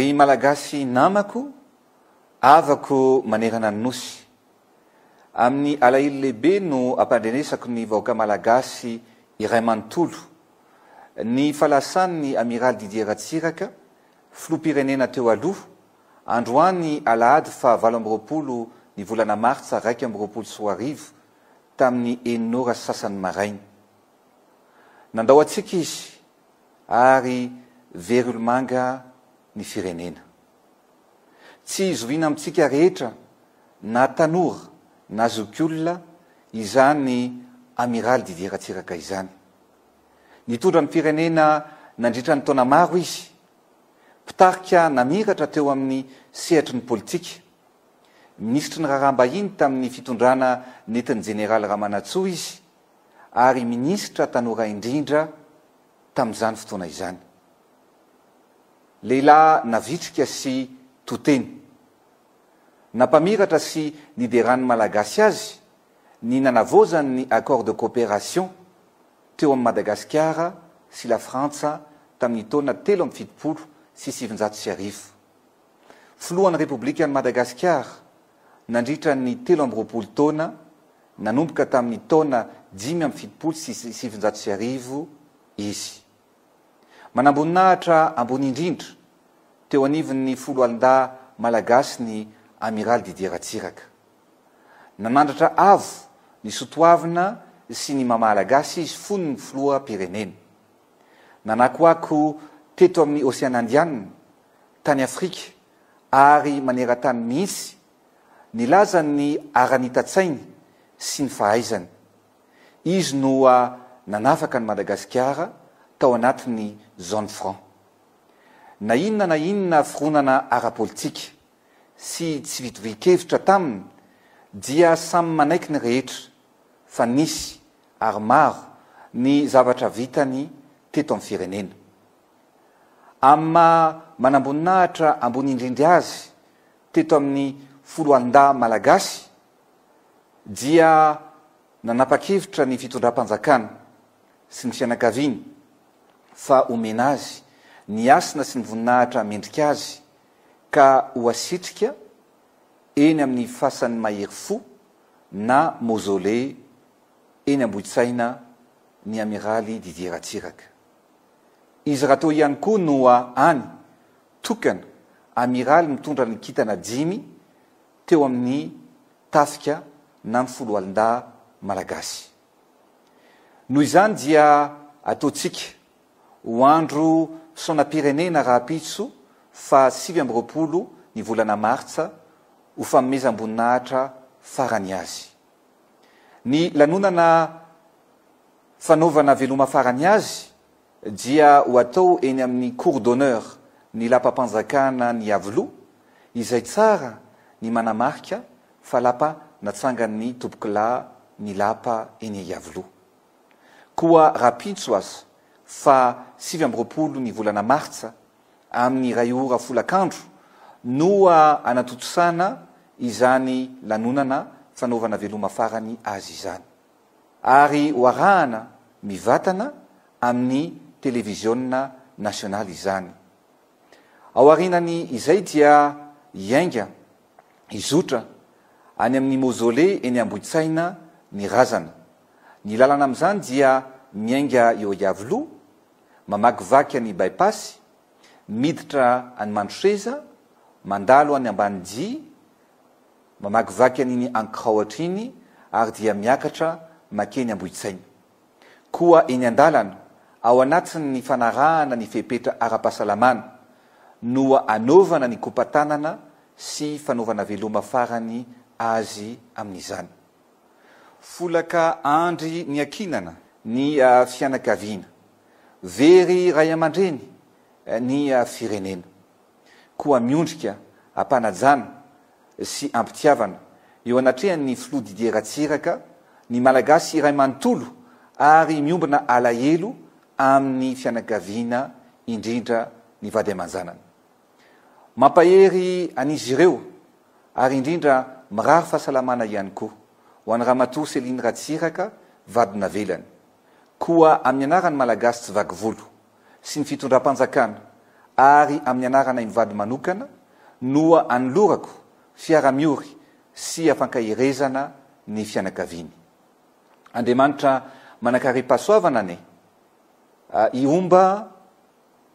Ry Malagasy namako, havako manerana ny Nosy. Amin'ny alahelo lehibe no ampandrenesako ny vahoaka Malagasy iray manontolo ny fahalasan'ny Amiraly Didier Ratsiraka, Filoham-pirenena teo aloha, androany alahady faha 28 ny volana martsa 2021 tamin'ny enina ora sy sasany maraina. Nandao antsika izy ary very olomanga ny firenena. Tsy zohiana amintsika rehetra na tanora na zokiolona izany Amiraly Didier Ratsiraka izany. Nitondra ny firenena nandritra ny taona maro izy. Mpitarika namiratra teo amin'ny sehatry ny politika. Minisitry ny raharaham-bahiny tamin'ny fitondrana nentin'ny Jeneraly Ramanantsoa izy ary minisitra tanora indrindra tamin'izany fotoana izany. Lehilahy navitrika sy to teny. Nampamiratra sy nideran'ny Malagasy azy ny nanavaozany ny accord de coopération teo amin'i Madagasikara sy La Frantsa tamin'ny taona 1973. Filohan'ny Repoblikan'i Madagasikara nandritra ny 23 taona nanomboka tamin'ny taona 1975 izy. Manamboninahitra ambony indrindra teo anivon'ny foloalindahy malagasy ny Amiraly Didier Ratsiraka. Nanandratra avo ny sotoavina sy ny maha malagasy izy fony ny filoham-pirenena. Nanakoako teto amin'ny Oseana Indiana, tany Afrika ary maneran-tany mihitsy nilaza ny haranita-tsainy sy ny fahaizany. Izy no nanafaka an'i Madagasikara tao anatin'ny zone franc. Na inona na inona fironana ara-politika sy tsy fitovian-kevitra taminy dia samy manaiky ny rehetra fa nisy ary maro ny zavatra vitany teto amin'ny firenena. Amin'ny maha manamboninahitra ambony indrindra azy teto amin'ny foloalindahy malagasy dia nanapa-kevitra ny fitondram-panjakana sy ny fianakaviany fa omena azy ny hasina sy ny voninahitra mendrika azy ka ho asitrika eny amin'ny fasan'ny mahery fo na mausolée eny Ambohitsaina ny Amiraly Didier Ratsiraka. Izy rahateo ihany koa no any tokana amiraly mitondra ny kintana dimy teo amin'ny tafika na ny foloalindahy malagasy. Noho izany dia ataontsika ho andro fisaonam-pirenena rahampitso faha 29 ny volana martsa ho fanomezam-boninahitra farany azy. Ny lanonana fanaovana veloma farany azy dia ho atao eny amin'ny Cour d'honneur ny lapam-panjakana ny Iavoloha, izay tsara ny manamarika fa lapa natsangan'ny tompokolahy ny lapa eny Iavoloha. Koa rahampitso aza fa 29 ny volana martsa amin'ny iray ora folakandro no hanatontosana izany lanonana fanaovana veloma farany azy izany. Ary ho arahana mivatana amin'ny televiziona nasionaly izany. Ao aorianany izay dia hiainga hizotra any amin'ny mausolée eny Ambohitsaina ny razana. Ny lalana amin'izany dia miainga eo Iavoloha, mamakivaky an'i By-pass, miditra any Mandroseza, mandalo any Ambanidia, mamakivaky an'iny Ankiraohatra iny ary dia miakatra makeny Ambohitsaina. Koa eny an-dalana, ao anatin'ny fanarahana ny fepetra ara-pahasalamana, no anaovana ny kopa-tanana sy fanaovana veloma farany azy amin'izany. Folaka andry niankinana ny fianakaviana. Very ray aman-dreny ny firenena. Koa miondrika am-panajana sy am-pitiavana eo anatrehan'ny Filoha Didier Ratsiraka ny Malagasy iray manontolo ary miombona alahelo amin'ny fianakaviana indrindra ny vady aman-janany. Mampahery an'izy ireo ary indrindra mirary fahasalamana ihany koa ho an'i Ramatoa Céline Ratsiraka vady navelany. Koa amin'ny anaran'ny Malagasy tsy vaky volo sy ny fitondram-panjakana. ary amin'ny anaranay mivady manokana no anolorako fiara-miory sy afankaherezana ny fianakaviany. Andriamanitra manankarem-pahasoavana anie hihomba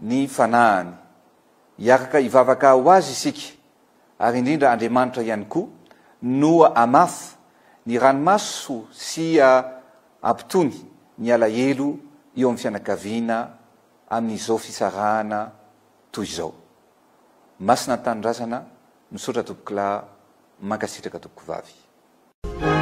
ny fanahiny. Hiaraka hivavaka ho azy isika ary indrindra Andriamanitra ihany koa no hamafy ny ranomaso sy hampitony ny alahelo eo amin'ny fianakaviana amin'izao fisarahana toy izao. Masina ny Tanindrazana, misaotra tompokolahy, mankasitraka tompokovavy.